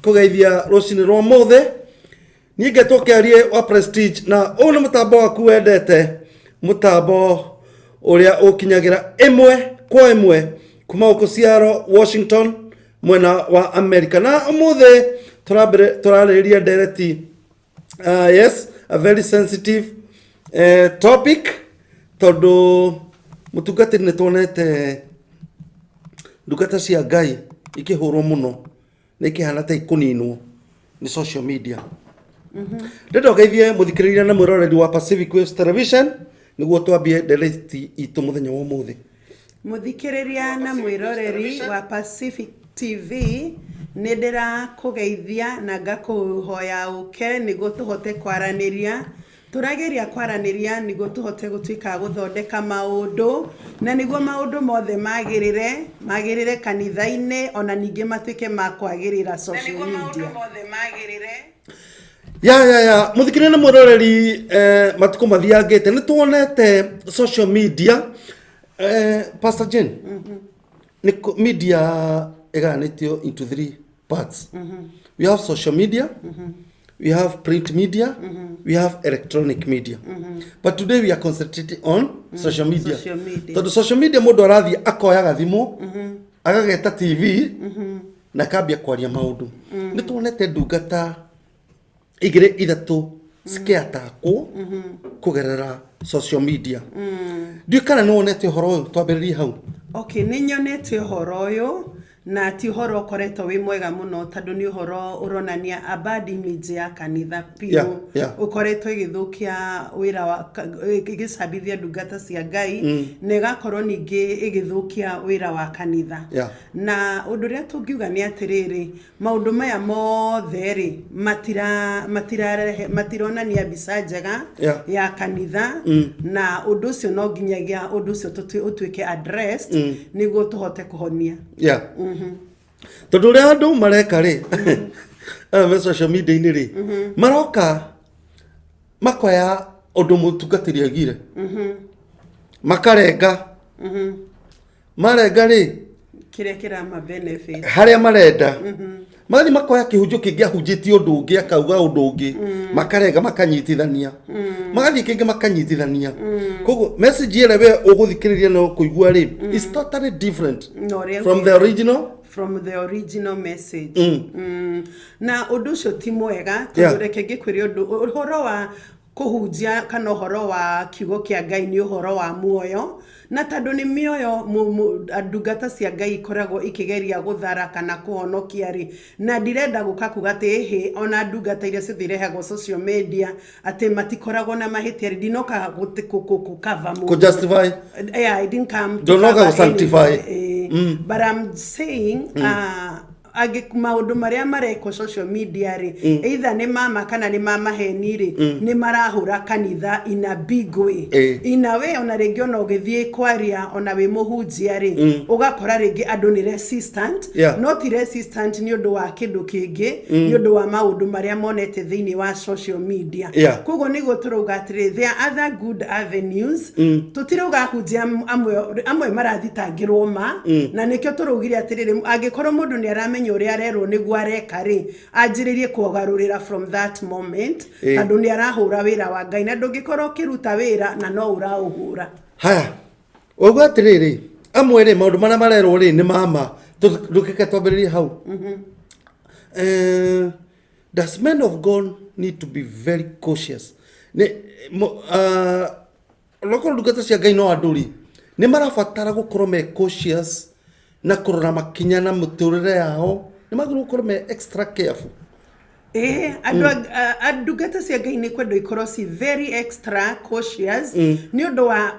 Kũgeithia rũcinĩ rwa mũthĩ. Niĩ ngetwo Kĩarie wa Prestige, na ũyũ nĩ mũtambo waku wendete, mũtambo ũrĩa ũkinyagĩra ĩmwe kwa ĩmwe kuma gũkũ Seattle, Washington, mwena wa America. Na ũmũthĩ tũrarĩrĩria ndereti, yes, a very sensitive topic, tondũ mũtungatĩri, nĩ tuonete ndungata cia Ngai ikĩhũrwo mũno na ikĩhana ta ikũninwo nĩ social media. Ndĩrenda ũgeithie mũthikĩrĩria na mwĩroreri wa Pacific Waves Television nĩguo twambie ndereti itũ mũthenya wa ũmũthĩ. Mũthikĩrĩria na mwĩroreri wa Pacific TV, nĩ ndĩrakũgeithia na ngakũhoya ũke nĩguo tũhote kwaranĩria. Tũrageria kwaranĩria nĩguo tũhote gũtuĩka a gũthondeka maũndũ, na nĩguo maũndũ mothe magĩrĩre, magĩrĩre kanitha-inĩ, ona ningĩ matuĩke ma kwagĩrĩra social media. Ya mũthikĩrĩria na mwĩroreri, matukũ mathiangĩte nĩ tuonete social media, Pastor Jane, nĩ media ĩgayanĩtio into three parts. We have social media, we have print media, we have electronic media, but today we are concentrating on social media. Social media. Tondũ social media mũndũ arathiĩ akoya gathimũ, agageta TV na akambia kwaria maũndũ. Nĩ tuonete ndungata igĩrĩ ithatũ cikĩatakwo kũgerera social media. Ndiũĩ kana nĩ wonete ũhoro ũyũ, twambĩrĩrie hau. Okay, nĩ nyonete ũhoro ũyũ, na ti ũhoro ũkoretwo wĩ mwega mũno, tondũ nĩ ũhoro ũronania a bad image ya kanitha biũ. Ũkoretwo ĩgĩthũkia wĩra wa ĩgĩcambithia ndungata cia Ngai na ĩgakorwo ningĩ ĩgĩthũkia wĩra wa kanitha. Na ũndũ ũrĩa tũngiuga nĩ atĩrĩrĩ, maũndũ maya mothe rĩ, matirarehe, matironania mbica njega ya kanitha, na ũndũ ũcio no nginyagia ũndũ ũcio ũtuĩke addressed nĩguo tũhote kũhonia. Yeah, tondũ ũrĩa andũ mareka rĩ, aya me social media-inĩ rĩ, maroka makoya ũndũ mũtungatĩri augire, makarenga, marenga rĩ kĩrĩa kĩrama benefit harĩa marenda, magathiĩ makoya kĩhunjio kĩngĩ ahunjĩtie ũndũ ũngĩ, akauga ũndũ ũngĩ, makarenga, makanyitithania, magathiĩ kĩngĩ makanyitithania. Koguo message ĩrĩa we ũgũthikĩrĩria na ũkũigua rĩ is totally different na ũrĩa from the original. From the original message. Na ũndũ ũcio ti mwega, tondũ reke ngĩkwĩre ũndũ, ũhoro wa kũhunjia kana ũhoro wa kiugo kĩa Ngai nĩ ũhoro wa muoyo, na tondũ nĩ mĩoyo ndungata cia Ngai ikoragwo ikĩgeria gũthara kana kũhonokia rĩ, na ndirenda gũka kuga atĩ ĩhĩ ona ndungata iria ciothe irehagwo social media atĩ matikoragwo na mahĩtia rĩ, ndinoka gũkava mũndũ. Kũ-justify. Yeah, I didn't come to Ndonoka cover gũ-sanctify. But I'm saying, angĩ maũndũ marĩa marekwo social media rĩ, either nĩ mama kana nĩ mamaheni rĩ, nĩ marahũra kanitha in a big way. In a way, ona rĩngĩ ona ũgĩthiĩ kwaria, ona wĩ mũhunjia rĩ, ũgakora rĩngĩ andũ nĩ resistant. No ti resistant nĩ ũndũ wa kĩndũ kĩngĩ, nĩ ũndũ wa maũndũ marĩa monete thĩinĩ wa social media. Koguo nĩguo tũrauga atĩrĩ, there are other good avenues. Tũtirauga ahunjia amwe amwe marathitangĩrwo ma, na nĩkĩo tũraugire atĩrĩrĩ, angĩkorwo mũndũ nĩ aramenya ũrĩa arerwo nĩguo areka rĩ, anjĩrĩrie kũgarũrĩra from that moment, tondũ nĩ arahũra wĩra wa Ngai, na ndũngĩkorwo ũkĩruta wĩra na no ũraũhũra. Haya, wauga atĩrĩrĩ, amwe rĩ, maũndũ marĩa marerwo rĩ nĩ mama. Ndũkĩke twambĩrĩrie hau. Does men of God need to be very cautious? Nĩ onokorwo ndungata cia Ngai no andũ rĩ, nĩ marabatara gũkorwo me cautious na kũrora makinya na mũtũrĩre yao? Nĩ magĩrĩirwo gũkorwo me extra careful? Ĩĩ, andũ ndungata cia Ngai nĩ kwendwo ikorwo ci very extra cautious nĩ ũndũ wa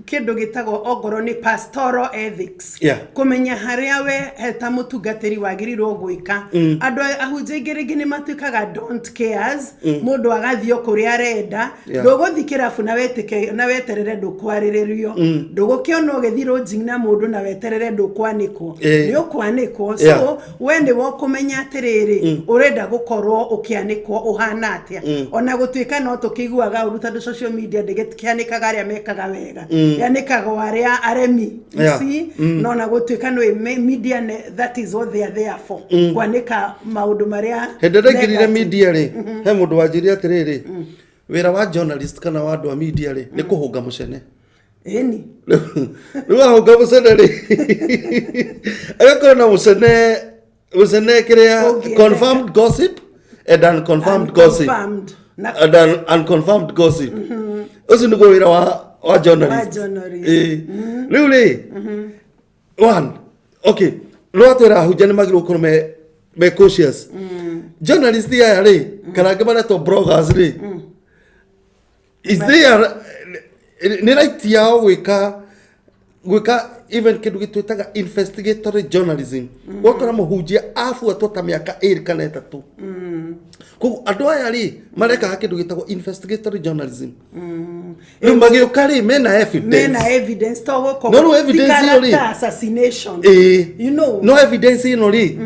kĩndũ gĩtagwo ongorwo nĩ pastoral ethics, kũmenya harĩa we he ta mũtungatĩri wagĩrĩirwo gwĩka. Andũ ahunjia aingĩ rĩngĩ nĩ matuĩkaga don't cares, mũndũ agathiĩ o kũrĩa arenda. Ndũgũthiĩ kĩrabu na wetĩke na weterere ndũkwarĩrĩrio, ndũgũkĩona ũgĩthiĩ lodging na mũndũ na weterere ndũkwanĩkwo. Nĩ ũkwanĩkwo. So we nĩwe ũkũmenya atĩrĩrĩ, ũrenda gũkorwo ũkĩanĩkwo ũhana atĩa. Ona gũtuĩka no tũkĩiguaga ũru, tondũ social media ndĩgĩkĩanĩkaga arĩa mekaga wega. Yanĩkagwo arĩa aremi, you see. No na gũtuĩka nĩ media that is what they are there for, kwanĩka maũndũ marĩa Hĩndĩ ĩrĩa ndaingĩrire negative. media rĩ, he mũndũ wanjĩrire atĩrĩrĩ, wĩra wa journalist kana wa andũ a media rĩ, nĩ kũhũnga mũcene. Ĩni. Rĩu ahũnga mũcene rĩ, agakorwo na mũcene, mũcene kĩrĩa Ũngĩendeka. Confirmed gossip and unconfirmed gossip. Unconfirmed. Na And unconfirmed gossip, ũcio nĩguo wĩra wa journalist. Wa journalist. Ĩĩ. Rĩu rĩ, one, okay, no atwĩra ahunjia nĩ magĩrĩirwo gũkorwo me cautious. Journalist aya rĩ, kana angĩ maretwo bloggers rĩ, is there nĩ right yao gwĩka even kĩndũ gĩtwĩtaga investigatory journalism? Gwakora mũhunjia abuatwo ta mĩaka 2 kana 3, koguo andũ aya rĩ, marekaga kĩndũ gĩtagwo investigatory journalism. Rĩu magĩũka rĩ, mena evidence. Mena evidence to gũkorwo No, rĩu evidence ti ĩyo rĩ- character assassination. Ĩĩ. You know. No evidence ĩno rĩ,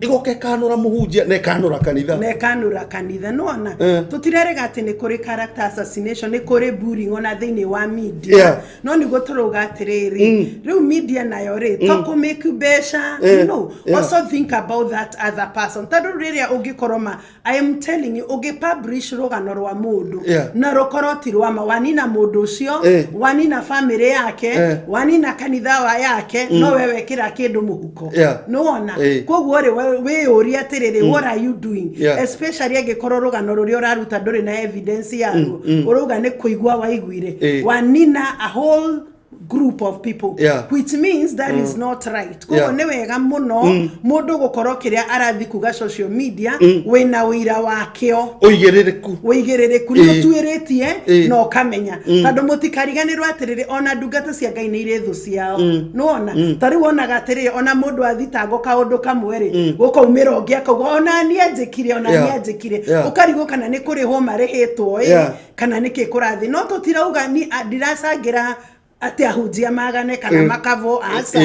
ĩgoka ĩkanũra mũhunjia na ĩkanũra kanitha. Na ĩkanũra kanitha, nĩwona. Tũtirarega atĩ nĩ kũrĩ character assassination, nĩ kũrĩ bullying ona thĩinĩ wa media. No nĩguo tũrauga atĩrĩrĩ, rĩu media nayo rĩ, to kũ make mbeca, you know, also think about that other person, tondũ rĩrĩa ũngĩkorwo ma, I am telling you, ũngĩ publish rũgano rwa mũndũ na rũkorwo ti rwa ma, wanina mũndũ ũcio, wanina family yake, wanina kanitha wa yake, no we wekĩra kĩndũ mũhuko. Nĩwona? Koguo rĩ, wĩyũrie atĩrĩrĩ, what are you doing? Especially angĩkorwo rũgano rũrĩa ũraruta ndũrĩ na evidence yaruo, ũrauga nĩ kũigua waiguire. Wanina a whole group of people, which means that is not right. Koguo nĩ wega mũno mũndũ gũkorwo kĩrĩa arathi kuga social media, wĩna ũira wakĩo. Ũigĩrĩrĩku. Ũigĩrĩrĩku nĩ ũtuĩrĩtie na ũkamenya, tondũ mũtikariganĩrwo atĩrĩrĩ, ona ndungata cia Ngai nĩ irĩ thũ ciao. Nĩwona, ta rĩu wonaga atĩrĩrĩ, ona mũndũ athitangwo kaũndũ kamwe rĩ, gũkaumĩra ũngĩ akauga ona niĩ anjĩkire, ona niĩ anjĩkire. Ũkarigwo kana nĩ kũrĩhwo marĩhĩtwo ĩ, kana nĩkĩ kũrathiĩ. No tũtirauga ni ndiracangĩra atĩ ahunjia magane kana makavo, aca.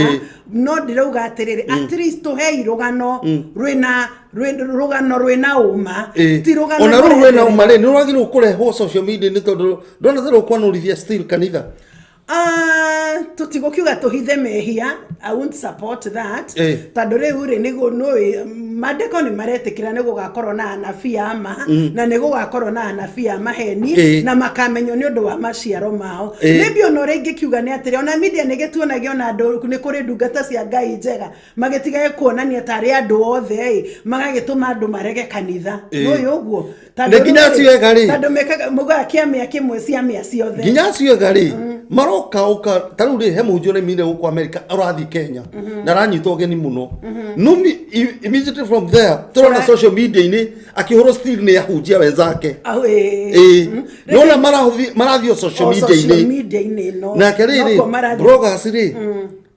No ndĩrauga atĩrĩrĩ, at least tũhei rũgano rwĩna rũgano rwĩna ũma, ti rũgano Ona rũu rwĩna rũrenderera. ũma rĩ, nĩ rwagĩrĩirwo kũrehwo social media, nĩ tondũ ndona ta rũkwanũrithia still kanitha. Ah, tũtigũkiuga tũhithe mehia, I won't support that. Tondũ rĩu rĩ, nĩguo nũĩ maandĩko nĩ maretĩkĩra nĩ gũgakorwo na anabii a ma na nĩ gũgakorwo na anabii a maheni, na makamenywo nĩ ũndũ wa maciaro mao. Maybe ona ũrĩa ingĩkiuga nĩ atĩrĩ, ona media nĩ gĩtuonagia ona andũ nĩ kũrĩ ndungata cia Ngai njega, magĩtigage kuonania tarĩ andũ othe ĩ, magagĩtũma andũ marege kanitha. Nũĩ ũguo. Tondũ Nĩ nginya rĩu rĩ, acio ega rĩ. Tondũ mekaga mugaga kĩamĩa kĩmwe ciamĩa ciothe. Nginya acio ega rĩ, maroka ũka ta rĩu rĩ, he mũhunjia ũraimire gũkũ America ũrathiĩ Kenya na aranyitwo ũgeni mũno, no immediately from there tũrona social media-inĩ akĩhũrwo still nĩ ahunjia wenzake. Au, ĩĩ. Ĩĩ, nona marathiĩ o social O social media-inĩ. media-inĩ ĩno. Nake rĩrĩ, Nokuo marathiĩ. Bloggers rĩ,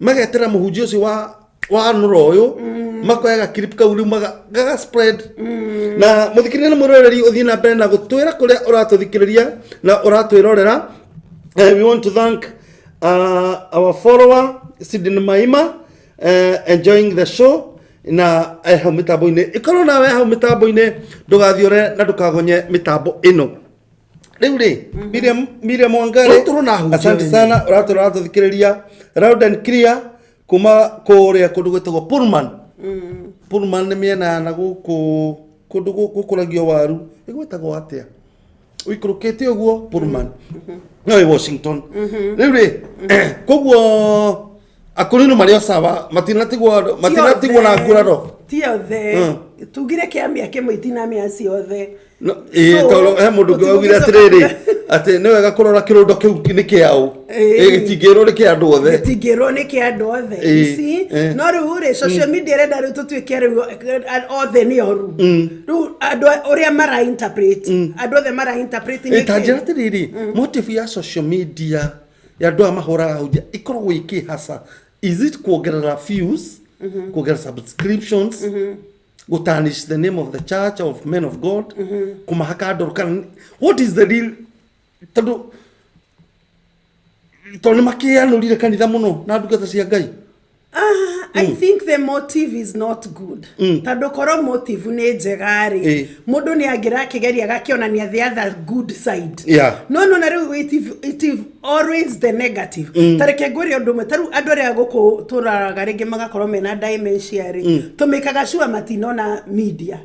magetera mũhunjia ũcio wa nũra ũyũ, makoya ga clip kau rĩu gaga spread. Na mũthikĩrĩria na mwĩroreri, ũthiĩ na mbere na gũtwĩra kũrĩa ũratũthikĩrĩria na ũratwĩrorera. We want to thank our follower Sidney Maima, enjoying the show na hau mĩtambo-inĩ. Ĩkorwo nawe hau mĩtambo-inĩ, ndũgathiũre na ndũkagonye mĩtambo ĩno. Rĩu rĩ, Miriam Wangari, Rĩu tũrona ahunjia asante wenyewe. sana, ũratũra ũratũthikĩrĩria loud and clear kuma kũrĩa kũndũ gwĩtagwo Pullman. Pullman nĩ mĩena ya na gũkũ kũndũ gũkũragio waru, ĩgwĩtagwo atĩa, ũikũrũkĩte ũguo Pullman, no ĩ Washington. Rĩu rĩ, koguo akũrinũ marĩ o sawa, matinatigwo na nguraro. Ti othe. Tugire kĩamĩa kĩmwe itinamĩa ciothe. No, ĩĩ. So, Tondũ he mũndũ ũngĩ waugire atĩrĩrĩ, atĩ nĩ wega kũrora kĩrũndo kĩu nĩ kĩaũ. Ĩĩ, gĩtingĩrwo nĩ kĩa andũ othe. Gĩtingĩrwo nĩ kĩa andũ othe. You see? No rĩu rĩ, social media ĩrenda rĩu tũtuĩke rĩu othe nĩ oru. Rĩu andũ ũrĩa mara interpret, andũ othe mara interpret nĩ Ta kĩ? njĩra atĩrĩrĩ, motive ya social media ya andũ aya mahũraga ahunjia ĩkoragwo ĩkĩ hasa? Is it kuongerera views, kuongerera subscriptions, gũtarnish the name of the church, of men of God, kũmahaka ndoro, kana what is the real? Tondũ nĩ makĩanũrire kanitha mũno na ndungata cia Ngai. Ah, I think the motive is not good. Tondũ korwo motive nĩ njega rĩ, mũndũ nĩ angĩrakĩgeria agakĩonania the other good side. No no na rĩu it is always the negative. Ta reke ngwĩre ũndũ ũmwe, ta rĩu andũ arĩa gũkũ tũraraga rĩngĩ magakorwo mena dementia rĩ, tũmĩkaga sure matinona media.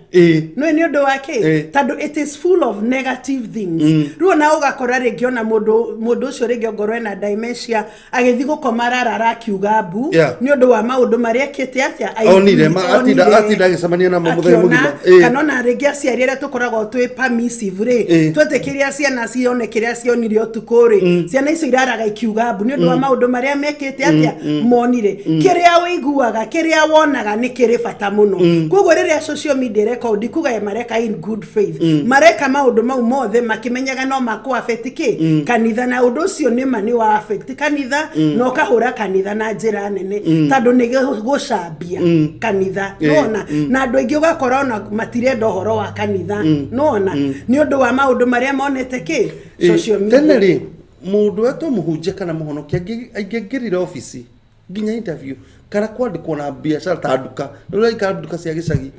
No nĩ ũndũ wa kĩ? Tondũ it is full of negative things. Rĩu ona ũgakora rĩngĩ ona mũndũ ũcio rĩngĩ ongorwo ena dementia agĩthiĩ gũkoma ararara akiuga mbu nĩ ũndũ wa maũndũ marĩa ekĩte atĩa? Onire, atinda agĩcemania namo mũthenya Akĩona, mũgima. Kana ona rĩngĩ aciari arĩa tũkoragwo twĩ permissive rĩ, twetĩkĩria ciana cione kĩrĩa cionire ũtukũ rĩ, ciana icio iraraga ikiuga mbu nĩ ũndũ wa maũndũ marĩa mekĩte atĩa, monire. Kĩrĩa ũiguaga, kĩrĩa wonaga nĩ kĩrĩ bata mũno. Koguo rĩrĩa social media ĩreka ũũ, ndikuga mareka in good faith, mareka maũndũ mau mothe makĩmenyaga no makũ affect kĩ kanitha, na ũndũ ũcio nĩma nĩ wa affect kanitha na ũkahũra kanitha na njĩra nene, tondũ nĩ gũcambia kanitha, nĩwona? Na andũ aingĩ ũgakora ona matirenda ũhoro wa kanitha, nĩwona, nĩ ũndũ wa maũndũ marĩa monete kĩ social media. Tene rĩ, mũndũ etwo mũhunjia kana mũhonokia angĩingĩrire obici nginya interview kana kwandĩkwo na biacara ta nduka, rĩu ũraikara nduka cia gĩcagi,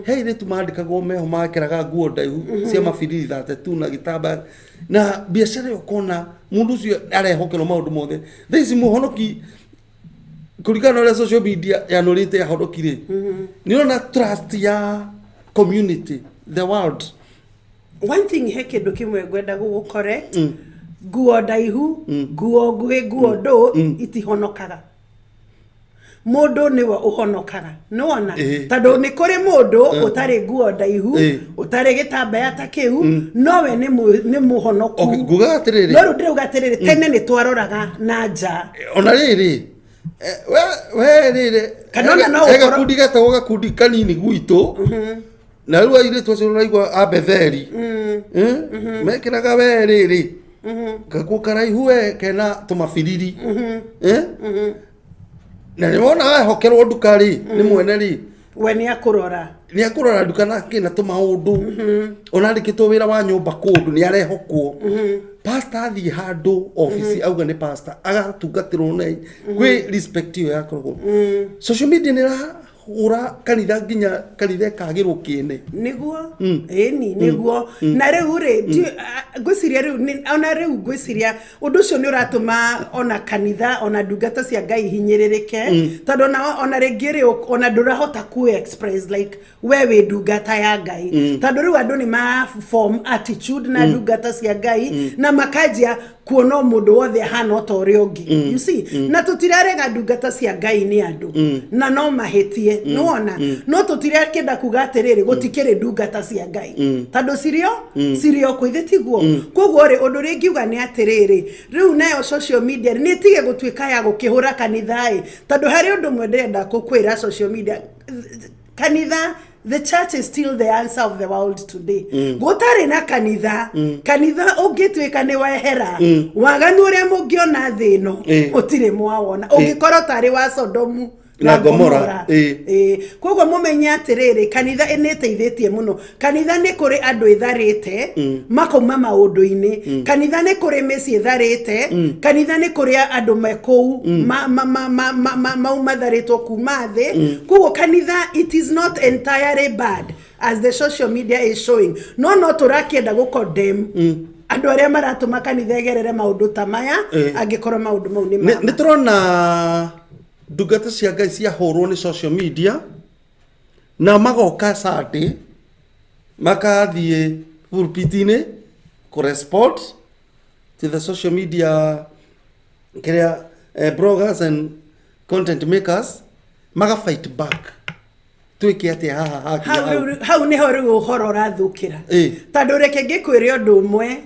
he airĩtu mandĩkagwo meho makĩraga nguo ndaihu cia mabiriri 32 na gĩtambaya na biacara ĩyo, ũkona mũndũ ũcio arehokerwo maũndũ mothe. Thaa ici mũhonoki, kũringana na ũrĩa social media yanũrĩte ahonoki rĩ, nĩ ũrona trust ya community, the world. One thing, he kĩndũ kĩmwe ngwenda gũgũ correct. Nguo ndaihu, nguo nguhĩ, nguo ndũ itihonokaga. Mũndũ nĩwe ũhonokaga, nĩwona? Tondũ nĩ kũrĩ mũndũ ũtarĩ nguo ndaihu, ũtarĩ gĩtambaya ta kĩu, nowe nĩ mũhonoku. Okay, ngugaga atĩrĩrĩ. No rĩu ndĩrauga atĩrĩrĩ, tene nĩ twaroraga na nja. Ona rĩrĩ, we rĩrĩ, Kana ona no he gakundi getagwo gakundi kanini gwitũ, na rĩu airĩtu acio ũraigua a Betheri, mekĩraga we rĩrĩ gakuo karaihu we kena tũmabiriri. Na nĩ wona wehokerwo nduka rĩ nĩ mwene rĩ, we nĩ akũrora. Nĩ akũrora nduka na kĩna tũmaũndũ, ona andĩkĩtwo wĩra wa nyũmba kũndũ nĩ arehokwo. Pastor athiĩ handũ obici auga nĩ pastor, agatungatĩrwo na kwĩ respect ĩyo yakoragwo. Social media nĩ ĩrahũra kanitha nginya kanitha ĩkagĩrwo kĩene. Nĩguo, ĩni nĩguo. Na rĩu rĩ, ngwĩciria rĩu ona rĩu ngwĩciria ũndũ ũcio nĩ ũratũma ona kanitha ona ndungata cia Ngai hinyĩrĩrĩke, tondũ ona rĩngĩ rĩ, ona ndũrahota ku express like we wĩ ndungata ya Ngai, tondũ rĩu andũ nĩ ma form attitude na ndungata cia Ngai na makanjia kuona o mũndũ wothe ahana o ta ũrĩa ũngĩ, you see. Na tũtirarega ndungata cia Ngai nĩ andũ na no mahĩtie, nĩwona? No tũtirakĩenda kuga atĩrĩrĩ, gũtikĩrĩ ndungata cia Ngai, tondũ cirio kwĩ tiguo. Koguo rĩ, ũndũ ũrĩa ingiuga nĩ atĩrĩrĩ, rĩu nayo social media nĩ ĩtige gũtuĩka ya gũkĩhũra kanitha ĩ, tondũ harĩ ũndũ ũmwe ndĩrenda gũkwĩra, social media, kanitha, the church is still the answer of the world today. Gũtarĩ na kanitha, kanitha ũngĩtuĩka nĩ wehera, waganu ũrĩa mũngĩona thĩ ĩno ũtirĩ mwawona ũngĩkorwo tarĩ wa Sodomu na Gomora. Koguo mũmenye atĩrĩrĩ, kanitha nĩ ĩteithĩtie mũno. Kanitha nĩ kũrĩ andũ ĩtharĩte makauma maũndũ-inĩ, kanitha nĩ kũrĩ mĩciĩ ĩtharĩte, kanitha nĩ kũrĩ andũ me kũu mau matharĩtwo kuma thĩ. Koguo kanitha, it is not entirely bad as the social media is showing. No tũrakĩenda gũ condemn andũ arĩa maratũma kanitha ĩgerere maũndũ ta maya, angĩkorwo maũndũ mau nĩ ma Nĩ tũrona ndungata cia Ngai ciahũrwo nĩ social media na magoka Sunday makathiĩ pulpit-inĩ kũ respond to the social media kĩrĩa, bloggers and content makers, maga fight back. Twĩke atĩa haha hakinya hau hau? Hau nĩho rĩu ũhoro ũrathũkĩra, tondũ reke ngĩkwĩre ũndũ ũmwe,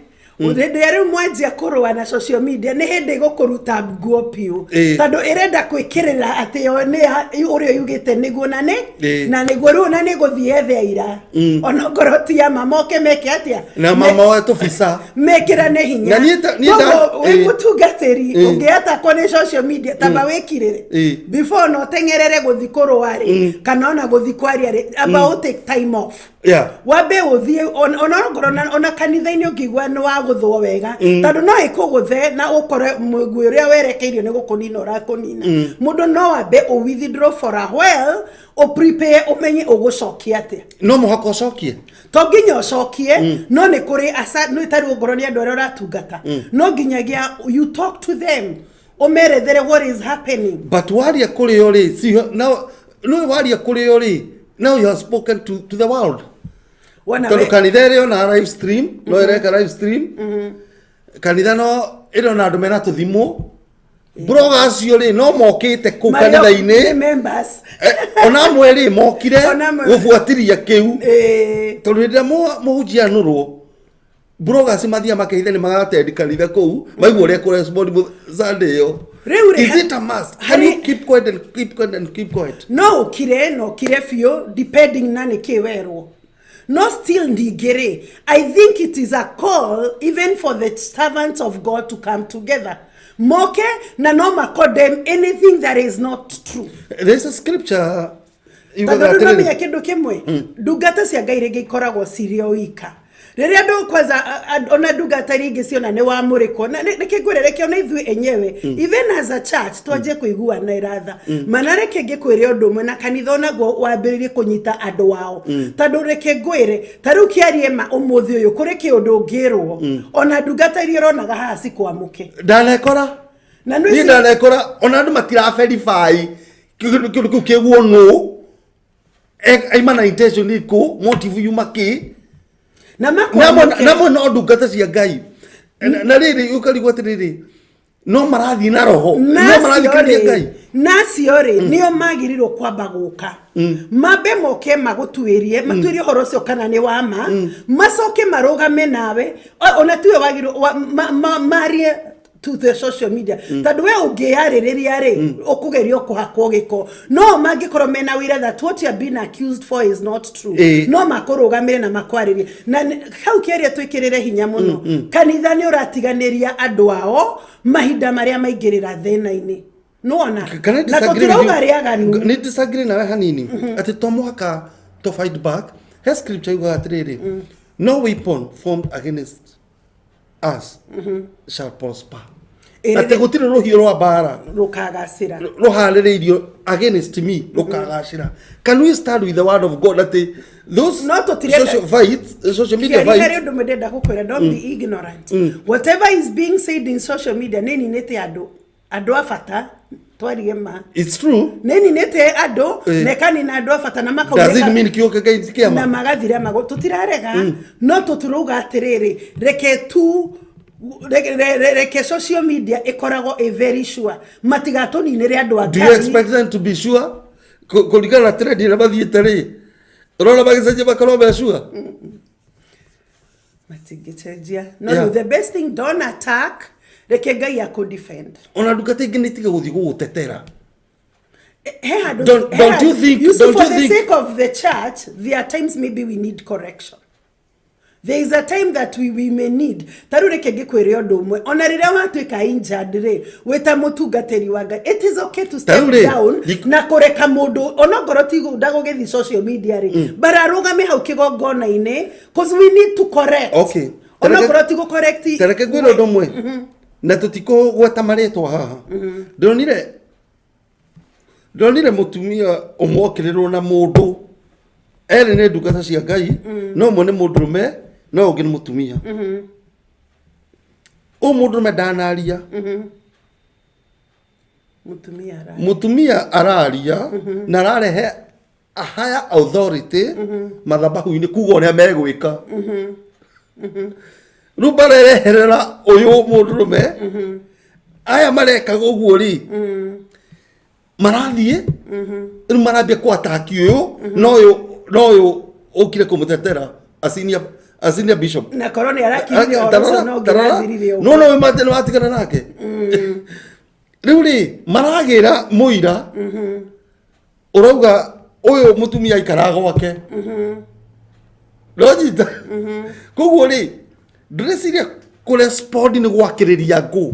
hĩndĩ ĩrĩa rĩu mwanjia kũrũa na social media nĩ hĩndĩ ĩgũkũruta nguo piũ, tondũ ĩrenda gwĩkĩrĩra atĩ yo nĩ ũrĩa yugĩte nĩguo na nĩ na nĩguo rĩu na nĩ gũthiĩ ethe aira, onokorwo ti ama moke meke atĩa? Na mama oe tũbica mekĩrane hinya. Na niĩ Koguo wĩ mũtungatĩri ũngĩatakwo nĩ social media, tamba wĩkirĩre before na ũteng'erere gũthi kũrũa rĩ, kana ona gũthi kwaria rĩ, amba ũ take time off, wambe ũthiĩ ona okorwo ona kanitha-inĩ ũngĩigua nĩ wa Wagũthwo wega, tondũ no ĩkũgũthe na ũkore mũguĩ ũrĩa werekeirio nĩ gũkũnina ũrakũnina. Mũndũ no ambe ũ withdraw for a while, ũ prepare, ũmenye ũgũcokia atĩa. No mũhaka ũcokie? To nginya ũcokie, no nĩ kũrĩ aca nĩ tarĩu ongorwo nĩ andũ arĩa ũratungata, no nginyagia you talk to them, ũmerethere what is happening. But waria kũrĩ o rĩ, see, now no waria kũrĩ o rĩ, now you have spoken to the world. Wona Tondũ kanitha ĩrĩ ona live stream, no ĩreka live stream kanitha, no ĩrĩ ona andũ mena tũthimũ, blogger acio rĩ, no mokĩte kũu kanitha-inĩ. Nĩ members. Ona amwe rĩ, mokire Ona amwe- gũbuatĩria kĩu, tondũ hĩndĩ ĩrĩa mũhunjia anũrwo, bloggers mathiaga makeitha nĩ magatendi kanitha kũu, maigua ũrĩa kũrespond Sunday ĩyo. Rĩu rĩ, Is it a must? Can you keep quiet and keep quiet and keep quiet? No ũkire na ũkire biũ, depending na nĩ kĩ werwo, no still ndingĩ I think it is a call even for the servants of God to come together, moke na no ma condemn anything that is not true. There's a scripture yugaga Tondũ rĩu atĩrĩrĩ, nomenya kĩndũ kĩmwe, ndungata cia Ngai rĩngĩ ikoragwo cirĩ o wika rĩrĩa andũ kwanza ona ndungata iria ingĩ ciona nĩ wamũrĩkwo na reke ngwĩre, reke ona ithuĩ enyewe, even as a church, twanjie kũiguana iratha mana. Reke ngĩkwĩre ũndũ ũmwe, na kanitha onaguo wambĩrĩrie kũnyita andũ ao, tondũ reke ngwĩre, ta rĩu kĩarie ma, ũmũthĩ ũyũ kũrĩ kĩũndũ ũngĩrwo ona ndungata iria ũronaga haha cikwamũke. Ndanekora. Na niĩ nĩ ndanekora ona andũ matira verify kĩndũ kĩu kĩguo nũ aima na intention ĩkũ, motive yuma kĩ. Na namwe makwamũke. Namwe no ndungata cia Ngai. Na rĩrĩ, ũkarigwo atĩrĩrĩ, no marathiĩ na roho, no marathikĩrĩria Ngai. Nacio rĩ, nĩo magĩrĩirwo kwamba gũka, mambe moke magũtuĩrie, matuĩrie ũhoro ũcio kana nĩ wa ma, macoke marũgame nawe. Ona tiwe wagĩrĩirwo marie to the social media, tondũ we ũngĩyarĩrĩria rĩ, ũkũgerio kũhakwo gĩko. No mangĩkorwo mena wĩra that what you have been accused for is not true, no makũrũgamĩre na makwarĩrie. Na hau kĩaria twĩkĩrĩre hinya mũno, kanitha nĩ ũratiganĩria andũ ao mahinda marĩa maingĩrĩra thĩna-inĩ, nĩwona? Can I Na disagree with you? tũtirauga rĩaganu. Nĩ disagree nawe hanini atĩ to mũhaka to fight back. He scripture yugaga atĩrĩrĩ, "No weapon formed against us shall prosper." Atĩ gũtirĩ rũhiũ rwa mbara rũkagacĩra. Rũharĩrĩirio against me rũkagacĩra. Can we start with the word of God, atĩ those No tũtirenda- social fights, social media Kĩaria harĩ fights? ũndũ ũmwe ndĩrenda gũkwĩra, don't be ignorant. Whatever is being said in social media nĩ ninĩte andũ a bata, twarie ma. It's true. Nĩ ninĩte andũ na ĩkanina andũ a bata na Does it makaunĩka mean kiugo kĩa Ngai ti na kĩama? Magathira mago tũtirarega, no tũtirauga atĩrĩrĩ, reke tu reke social media ĩkoragwo ĩ very sure matigatũninĩre andũ a Do you Ngai. expect them to be sure? Kũringana na trend ĩrĩa mathiĩte rĩ, ũrona magĩcenjia makorwo me sure? Matingĩcenjia, no. Rĩu the best thing, don't attack, reke Ngai akũ defend. Ona ndungata ingĩ nĩ itiga gũthiĩ gũgũtetera. He handũ Don't- he don't you handũ- think- you see, don't for you the think- sake of the church, there are times maybe we need correction. There is a time that we may need. Ta rĩu reke ngĩkwĩre ũndũ ũmwe, ona rĩrĩa watuĩka injured rĩ, wĩ ta mũtungatĩri wa Ngai, it is okay to step Rĩu rĩ, down na kũreka mũndũ onongorwo ti ndagũgĩthiĩ social media rĩ, but arũgame hau kĩgongona-inĩ, cause we need to correct. Okay. Onongorwo ti gũ correct. Tareke ngwĩre ũndũ ũmwe, na tũtikũgweta marĩtwa haha. Ndĩronire mũtumia ũmwe okĩrĩrwo na mũndũ, erĩ nĩ ndungata cia Ngai, no ũmwe nĩ mũndũrũme, no ũngĩ nĩ mũtumia. Ũyũ mũndũrũme ndanaria. Mũtumia ara Mũtumia araria na ararehe a higher authority mathabahu-inĩ kuga ũrĩa megwĩka. Rĩu marereherera ũyũ mũndũrũme, aya marekaga ũguo rĩ, marathiĩ rĩu marambia kũ-attack ũyũ, no ũyũ ũkire kũmũtetera a senior bishop. Na korwo nĩ arakiririe ũhoro ũcio, no ngĩrathirire ũguo. No nĩ watigana nake. Rĩu rĩ, maragĩra mũira ũrauga ũyũ mũtumia aikaraga gwake, nonyita. Koguo rĩ, ndĩreciria kũrespond nĩ gwakĩrĩria ngũ.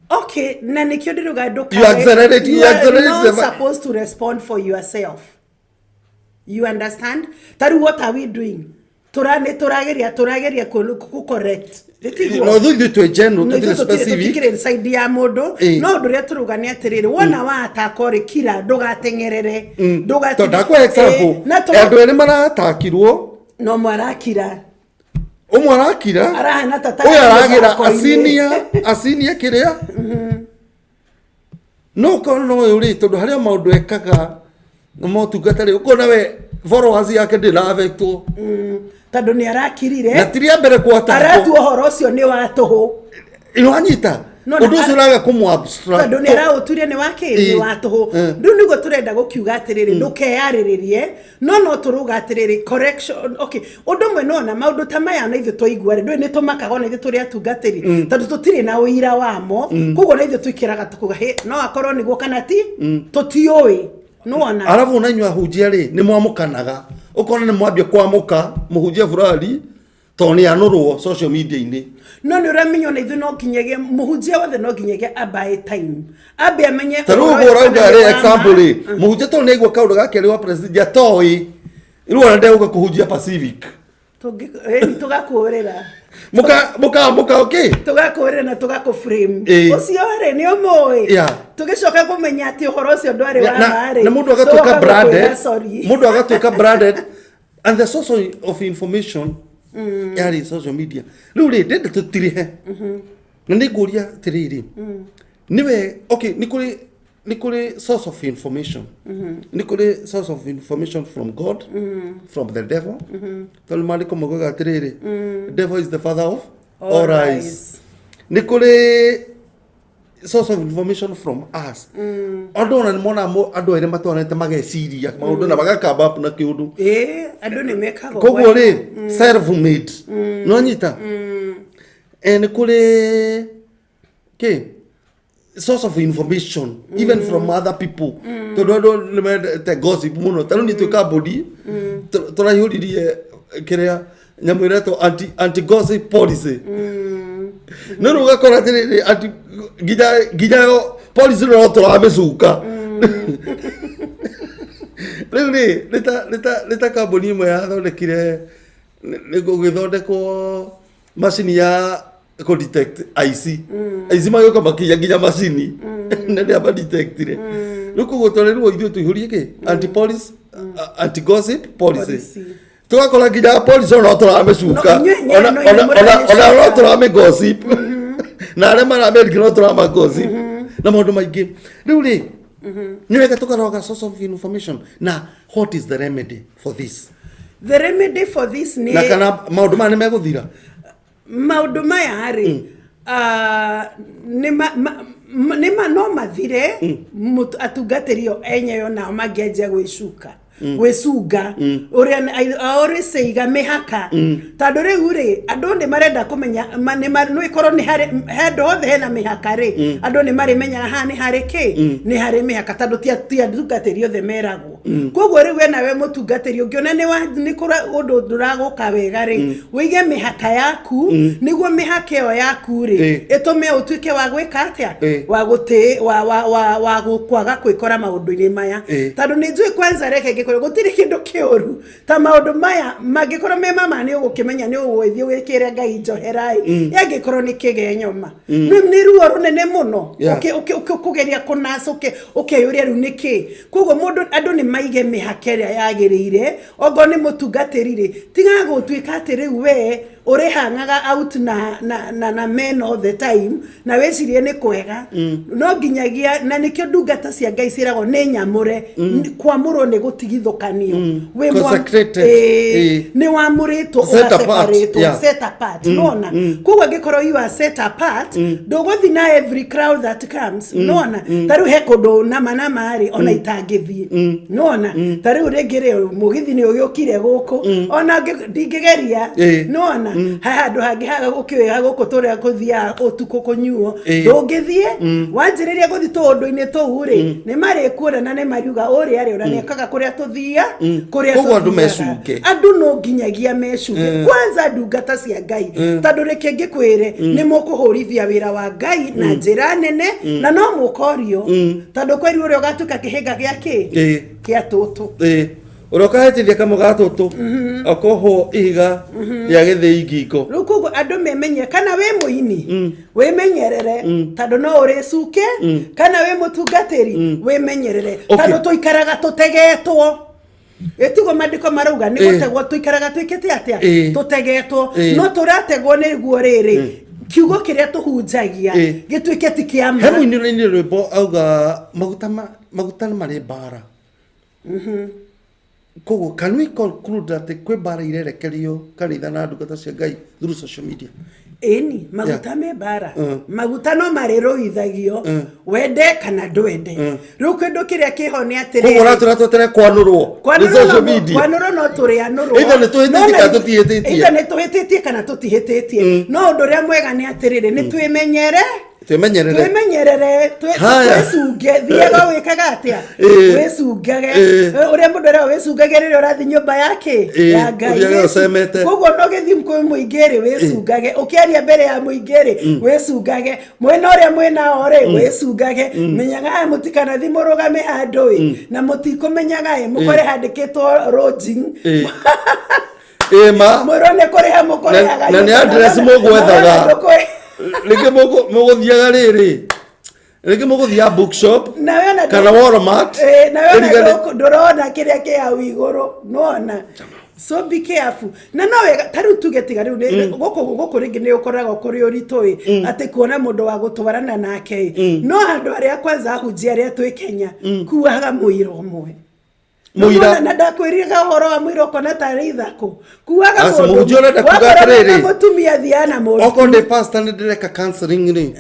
Okay, na nikio ndiruga. You accelerate- you You are accelerate not supposed to respond for yourself, you understand? Taru, what are we doing? Nĩ tũrageria kũ correct. Nĩ No ithuĩ twĩ general, No, tũtirĩ ithuĩ specific. tũtikĩrĩ side ya mũndũ. No ũndũ ũrĩa tũrauga nĩ atĩrĩrĩ, wona wa rĩ, kira, ndũgateng'erere. Tondũ ndakũhe example. Na Andũ erĩ maratakirwo. No mwarakira. Ũmwe arakira, Arahana ta ũyũ aragĩra mũthako-inĩ. Asinia asinia kĩrĩa no ũkorwo no ũyũ rĩ, tondũ harĩ o maũndũ ekaga na motungata rĩ, ũkona we followers yake ndĩna affectwo. Tondũ nĩ arakirire. Na ti rĩa mbere kwatakwo. Aratua ũhoro ũcio nĩ wa tũhũ. Ĩranyita. No, na Ũndũ ũcio ũraga kũmũ abstract. Tondũ nĩ araũtuire nĩ wakĩ nĩ wa tũhũ. Rĩu nĩguo tũrenda gũkiuga atĩrĩrĩ, ndũkeyarĩrĩrie, no tũrauga atĩrĩrĩ, correction. Okay, ũndũ ũmwe nona maũndũ ta maya na ithuĩ twaigua rĩ, ndũĩ nĩ tũmakaga ona ithuĩ tũrĩ atungatĩri, tondũ tũtirĩ na ũira wamo. Koguo na ithuĩ twĩkĩraga tũkuga, "Hĩ, no akorwo nĩguo kana ti, tũtiũĩ." Nĩwona? Arabu ona inyuĩ ahunjia rĩ, nĩ mwamũkanaga, ũkona nĩ mwambia kwamũka mũhunjia fulani tondũ nĩ anũrwo social media-inĩ. No nĩ ũramenya ona ithuĩ no nginyagia mũhunjia wothe no nginyagia ambae time ambe amenye Ta rĩu ũhoro ũguo ũyũ ũrauga kana rĩ, nĩ wa example ma. rĩ, mũhunjia tondũ nĩ aigua kaũndũ ga kerĩ wa president atoĩ, rĩu ona ndegũka kũhunjia Pacific. Ĩni tũgakũrĩra. Mũka okay. Tũgakũrĩra na tũgakũ frame. Ũcio rĩ, nĩ ũmũĩ. Tũgĩcoka kũmenya atĩ ũhoro ũcio ndwarĩ wa ma rĩ, Na mũndũ agatuĩka tũgoka branded. gũkwĩra sorry. Mũndũ agatuĩka branded, and the source of information yarĩ social media. Rĩu rĩ, ndenda tũtirihe na nĩ ngũria atĩrĩrĩ, nĩwe, okay, nĩ kũrĩ source of information, nĩ kũrĩ source of information from God, from the devil, tondũ maandĩko maugaga atĩrĩrĩ, "Devil is the father of all lies." Lies. Nĩ kũrĩ source of information from us. Andũ ona nĩ monaga andũ erĩ matwaranĩte mageciria maũndũ na magakamba up na kĩũndũ. Ĩĩ, andũ nĩ mekaga Koguo ũguo. rĩ, self made no nyita nĩ kũrĩ kĩ source of information even from other people, tondũ andũ nĩ mendete gossip mũno. Ta rĩu niĩ twĩ kambuni tũraihũririe kĩrĩa nyamũ ĩretwo anti gossip policy. No rĩu ũgakora atĩrĩrĩ, anti nginya yo policy no tũramĩcuka rĩu rĩ. Nĩ ta kambuni ĩmwe yathondekire, nĩ gũgĩthondekwo macini ya kũ detect aici. Aici magĩũka makinya nginya macini na nĩ amadetectire. Rĩu koguo twarĩrwo ithuĩ tũihũrie kĩ anti police, anti gossip policy. Policy. Tũgakora nginya policy ona no tũramĩcuka. No, inyuĩ enyewe Ona no inyuĩ ona no mũramĩcuka. tũramĩ gossip, na arĩa maramĩandĩka no tũrama gossip na maũndũ maingĩ. Rĩu rĩ, nĩ wega tũkaroga source of information na what is the remedy for this? The remedy for this nĩ Na kana maũndũ maya nĩ megũthira? Maũndũ maya rĩ, nĩ ma no mathire atungatĩri o enyewe onao mangĩanjia gwĩcuka gwĩcunga ũrĩa I always say, iga mĩhaka, tondũ rĩu rĩ, andũ nĩ marenda kũmenya nĩ ĩkorwo nĩ harĩ handũ hothe hena mĩhaka rĩ, andũ nĩ marĩmenyaga haha nĩ harĩ kĩ, nĩ harĩ mĩhaka, tondũ ti atungatĩri othe meragwo. Koguo rĩu we nawe mũtungatĩri ũngĩona nĩ kũra ũndũ ndũragũka wega rĩ, wĩige mĩhaka yaku, nĩguo mĩhaka ĩyo yaku rĩ, ĩtũme ũtuĩke wa gwĩka atĩa, wa gũtĩ wa wa wa wa kwaga kwĩkora maũndũ-inĩ maya. Tondũ nĩ njũĩ kwanza, reke ngĩkwĩre, gũtirĩ kĩndũ kĩũru ta maũndũ maya. Mangĩkorwo me mama, nĩ ũgũkĩmenya, nĩ ũgũgĩthiĩ wĩkĩre Ngai njohera-ĩ. Angĩkorwo nĩ kĩgenyo ma nĩ ruo rũnene mũno. Kũgeria kũnaca ũkeyũria rĩu nĩ kĩ. Koguo mũndũ, andũ nĩ maige mĩhaka ĩrĩa yagĩrĩire. Ongorwo nĩ mũtungatĩri rĩ, tiga gũtuĩka atĩ rĩu we ũrĩhangaga out na men all the time na wĩcirie nĩ kwega. No nginyagia na nĩkĩo ndungata cia Ngai ciĩragwo nĩ nyamũre. Kwamũrwo nĩ gũtigithũkanio. Consecrated. Nĩ wamũrĩtwo. Set apart, Ũgaseparatwo, set apart. Nona koguo angĩkorwo you are set apart, ndũgũthiĩ na every crowd that comes. Nona ta rĩu he kũndũ nama nama rĩ, ona itangĩthiĩ. Nona ta rĩu rĩngĩ rĩ, mũgithi nĩ ũgĩũkire gũkũ, ona ndingĩgeria. Nona he handũ hangĩ haga gũkĩoya gũkũ tũrĩa kũthiaga ũtukũ kũnyuo, ndũngĩthiĩ. Wanjĩrĩria gũthiĩ tũũndũ-inĩ tũu rĩ, nĩ marĩkuona na nĩ mariuga ũrĩa rĩ, ona nĩekaga kũrĩa tũthia kũrĩa Koguo andũ tũthiaga. mecunge. Andũ no nginyagia mecunge kwanza, ndungata cia Ngai, tondũ reke ngĩkwĩre, nĩ mũkũhũrithia wĩra wa Ngai na njĩra nene, na no mũkorio, tondũ kweri ũrĩa ũgatuĩka kĩhĩnga gĩa kĩ kĩa tũtũ. Ũrĩa ũkahĩtithia kamwe ga tũtũ akohwo ihiga rĩa gĩthĩi ngingo. Rĩu koguo andũ memenye, kana wĩ mũini wĩmenyerere, tondũ no ũrĩcuke, kana wĩ mũtungatĩri wĩmenyerere, tondũ tũikaraga tũtegetwo. Ĩtiguo maandĩko marauga nĩ gũtegwo tũikaraga twĩkĩte atĩa? Tũtegetwo. No tũrategwo nĩguo rĩrĩ kiugo kĩrĩa tũhunjagia gĩtuĩke ti kĩa He ma. mũini ũrainire rwĩmbo auga maguta maguta nĩ marĩ mbara. Koguo can we conclude atĩ kwĩ mbara irerekerio kanitha na ndungata cia Ngai through social media? Ĩni, maguta me mbara. Maguta no marĩrũithagio, wende kana ndwende. Rĩu kĩndũ kĩrĩa kĩho nĩ Koguo atĩrĩrĩ, ũratwĩra twetere kwanũrwo nĩ social media? Kwanũrwo no tũrĩanũrwo. Either nĩ tũhĩtĩtie kana tũtihĩtĩtie. Either nĩ tũhĩtĩtie kana tũtihĩtĩtie, no ũndũ ũrĩa mwega nĩ atĩrĩrĩ, nĩ twĩmenyere. Twĩmenyerere. Twĩmenyerere, Haya. twĩcunge. Thiaga wĩkaga atĩa? Wĩcungage. Ũrĩa mũndũ arĩa wĩcungage rĩrĩa ũrathiĩ nyũmba yake ya Ngai. Ũthiage ũcemete. Koguo no gĩthiĩ kwĩ mũingĩ rĩ, wĩcungage. Ũkĩaria mbere ya mũingĩ rĩ, wĩcungage. Mwena ũrĩa mwĩnao rĩ, wĩcungage. Menyaga ĩ mũtikanathi mũrũgame handũ ĩ na mũtikũmenyaga ĩ mũkore handĩkĩtwo lodging. Ĩ ma. Mwĩrwo nĩ kũrĩha mũkũrĩhaga. Na nĩ address mũgwethaga. Rĩngĩ mũgũthiaga rĩrĩ, rĩngĩ mũgũthiaga bookshop Nawe ona kana Walmart. Nawe ona Ĩrigane- ndũrona kĩrĩa kĩ hau igũrũ, nĩwona? So be careful. Na no wega ta rĩu tuge, tiga rĩu gũkũ rĩngĩ nĩ ũkoraga kũrĩ ũritũ ĩ atĩ kuona mũndũ wa gũtwarana nake ĩ, no andũ arĩa kwanza ahunjia arĩa twĩ Kenya kuaga mũira ũmwe. Mũira. Na ndakwĩrire ũhoro wa mũira ũkona tarĩ ithako kuaga. Aca, Mũndũ mũhunjia ũrenda kuga wakorana atĩrĩrĩ. na mũtumia, thiaga na mũndũ. Okorwo ndĩ pastor nĩ ndĩreka counseling rĩ,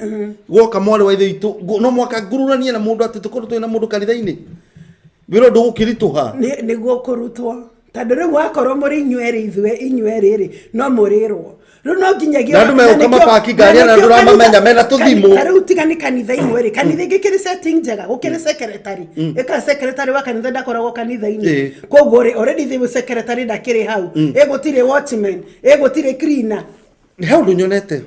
gwoka mwarĩ wa ithe witũ, no mwaka ngururanie na mũndũ atĩ tũkorwo twĩ na mũndũ kanitha-inĩ, wĩra ũndũ gũkĩritũha. Nĩguo kũrutwo, tondũ rĩu wakorwo mũrĩ inyuerĩ, ithuĩ inyuerĩ rĩ, no mũrĩrwo rĩu no nginyagia Na andũ megũka na nĩkĩo- mapaki ngari na na nĩkĩo ndũramamenya mena tũthimũ. Ta rĩu tiga nĩ kanitha imwe rĩ, kanitha ingĩ kĩrĩ setting njega, gũkĩrĩ secretary ĩka secretary wa kanitha ndakoragwo kanitha-inĩ. Koguo rĩ, already thĩ secretary ndakĩrĩ hau, ĩ gũtirĩ watchman, ĩ gũtirĩ cleaner. He ũndũ nyonete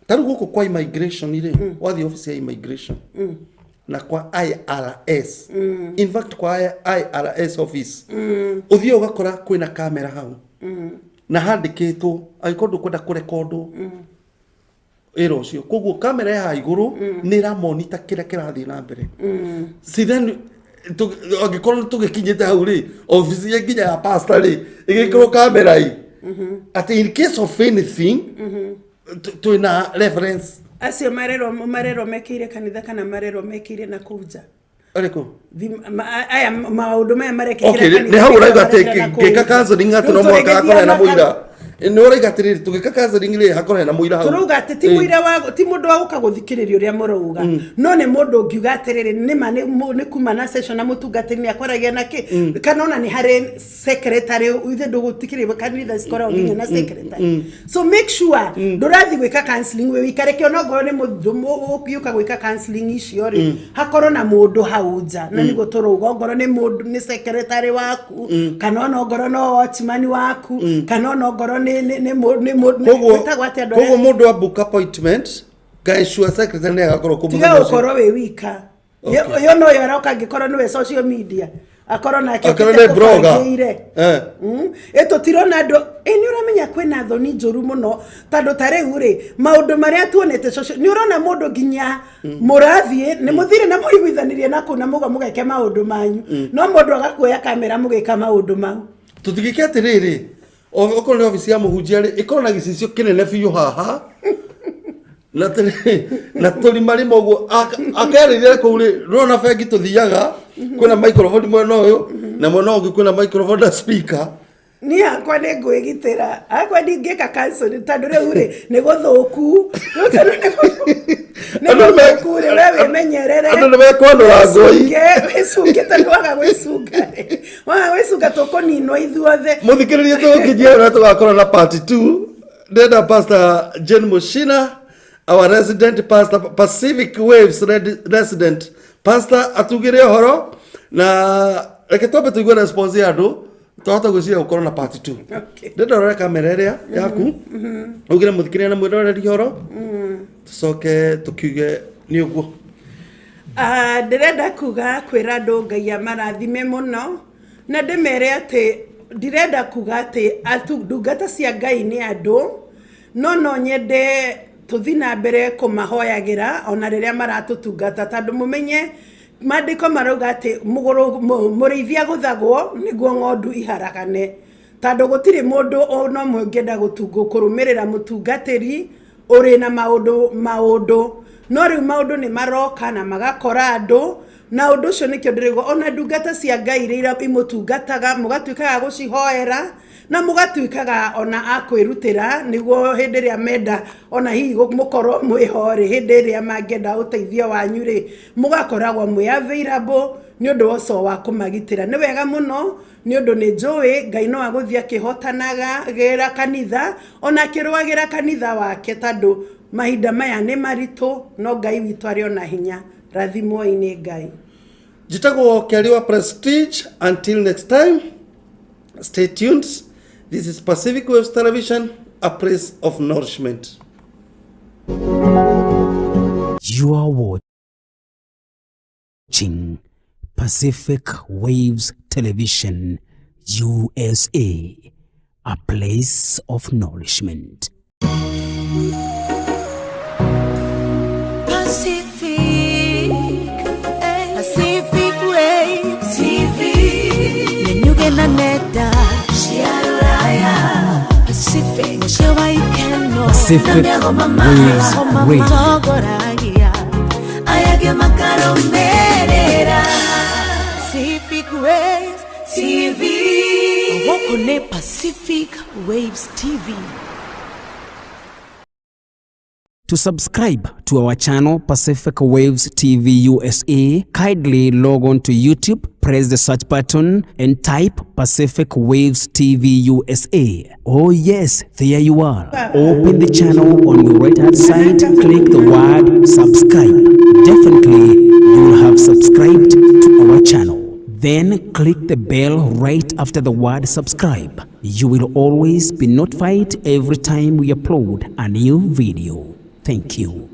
ta rĩu gũkũ kwa immigration rĩ, wathiĩ office ya immigration na kwa IRS, in fact kwa IRS office, ũthiĩ ũgakora kwĩna kamera hau na handĩkĩtwo angĩkorwo ndũkwenda kũrekondwo wĩra ũcio. Koguo kamera ya haha igũrũ nĩ ĩramonita kĩrĩa kĩrathiĩ na mbere. See, then angĩkorwo nĩ tũgĩkinyĩte hau rĩ, obici ya nginya ya pastor rĩ ĩgĩkĩrwo kamera ĩ atĩ in case of anything twĩna reference. Acio marerwo mekĩire kanitha kana marerwo mekĩire na kũu nja? Arĩkũ? Aya maũndũ maya marekĩkĩra Okay, kanitha nĩ hau ũrauga atĩ marekĩra na kũu ngĩka nja. counseling atĩ Rĩu no mũhaka tũrĩgĩthiĩ hakorwo hena mũira. Nĩ ũrauga atĩrĩrĩ, tũgĩka counseling rĩ, hakorwo hena mũira hau. Tũrauga atĩ ti mũira wa, ti mũndũ wa gũka gũthikĩrĩria ũrĩa mũrauga, no nĩ mũndũ ũngiuga atĩrĩrĩ, nĩma nĩ kuma na session na mũtungatĩri nĩ akwaragia na kĩ, kana ona nĩ harĩ secretary ithe ndũgũtikĩrĩria, kanitha cikoragwo nginya na secretary. So make sure ndũrathiĩ gwĩka counseling wĩ wika. Reke onokorwo nĩ mũndũ ũgĩũka gwĩka counseling icio rĩ, hakorwo na mũndũ hau nja. Na nĩguo tũrauga ongorwo nĩ mũndũ nĩ secretary waku, kana ona ongorwo no watchman waku, kana ona ongorwo nĩ Koguo wĩtagwo atĩa andũ koguo arĩa mũndũ wa book appointment ngaicua secretary nĩ agakorwo kũ Tiga mũthenya ũcio. gũkorwo wĩ wika. Yo no yo aroka, angĩkorwo nĩwe social media, akorwo nake Akorwo okĩte nĩ blogger. kũbangĩire. Ĩ tũtirona andũ ĩ nĩ ũramenya kwĩna thoni njũru mũno, tondũ ta rĩu rĩ, maũndũ marĩa tuonete social, nĩ ũrona mũndũ nginya mũrathiĩ nĩ mũthire na mũiguithanirie na kũu na mũga mũgeke maũndũ manyu, no mũndũ agakuoya kamera mũgĩka maũndũ mau. Tũtigĩke atĩrĩrĩ, okorwo nĩ obici ya mũhunjia rĩ, ĩkorwo na gĩcicio kĩnene biũ haha na tũrima rĩmwe ũguo akerĩrĩra kũu rĩ, rona bengi tũthiaga kwĩna microphone mwena ũyũ na mwena ũngĩ kwĩna microphone na speaker. Niĩ hakwa nĩ ngwĩgitĩra, hakwa ndingĩka counseling, tondũ rĩu rĩ nĩ gũthũku. Rĩu tondũ nĩ Andũ gũthũku rĩ, we wĩmenyerere. Andũ nĩ mekwanũra ngũi. Wĩcunge, tondũ waga gwĩcunga rĩ, waga gwĩcunga tũkũninwo ithuothe. Mũthikĩrĩria, tũgũkinyia ũrĩa tũgakorwo na part 2. Ndĩrenda Pastor Jane Mushina, our resident pastor, Pacific Waves resident pastor, atugĩre ũhoro, na reke twambe tũigue response ya andũ, twahota gwĩciria gũkorwo na part 2. Ndĩrenda ũrore kamera ĩrĩa yaku, ugĩre mũthikĩrĩria na mwĩroreri ũhoro, tũcoke tũkiuge nĩ ũguo. Ah, ndĩrenda kuga kwĩra andũ Ngai amarathime mũno. Na ndĩmere atĩ ndirenda kuga atĩ ndungata cia Ngai nĩ andũ, no no nyende tũthiĩ na mbere kũmahoyagĩra ona rĩrĩa maratũtungata, tondũ mũmenye maandĩko marauga atĩ mũrĩithi agũthagwo nĩguo ng'ondu iharagane, tondũ gũtirĩ mũndũ ona ũmwe ũngĩenda kũrũmĩrĩra mũtungatĩri ũrĩ na maũndũ maũndũ. No rĩu maũndũ nĩ maroka na magakora andũ, na ũndũ ũcio nĩkĩo ndĩraigua ona ndungata cia Ngai iria imũtungataga mũgatuĩkaga gũcihoera na mũgatuĩkaga ona a kwĩrutĩra, nĩguo hĩndĩ ĩrĩa menda ona hihi mũkorwo mwĩho rĩ, hĩndĩ ĩrĩa mangĩenda ũteithio wanyu rĩ, mũgakoragwo mwĩ available nĩ ũndũ ũcio wa kũmagitĩra. Nĩ wega mũno, nĩ ũndũ nĩ njũĩ Ngai no agũthiĩ akĩhotanagĩra kanitha ona akĩrũagĩra kanitha wake, tondũ mahinda maya nĩ maritũ, no Ngai witũ arĩ ona hinya. Rathimwoi nĩ Ngai. Njĩtagwo Kĩari wa Prestige. Until next time, stay tuned. This is Pacific Waves Television, a place of nourishment. You are watching Pacific Waves Television USA, a place of nourishment. Pacific, Pacific Waves TV. Nenyuge na nenda cia rũraya. Pacific, mũciĩ wa ikeno. Pacific Waves Radio. Matongoragia aya angĩ makarũmĩrĩra. Pacific Waves TV. Gũkũ nĩ Pacific Waves TV. To subscribe to our channel Pacific Waves TV USA, kindly log on to YouTube, press the search button and type Pacific Waves TV USA. Oh yes, there you are. Open the channel on your right hand side, click the word subscribe. Definitely you will have subscribed to our channel. Then click the bell right after the word subscribe. You will always be notified every time we upload a new video. Thank you.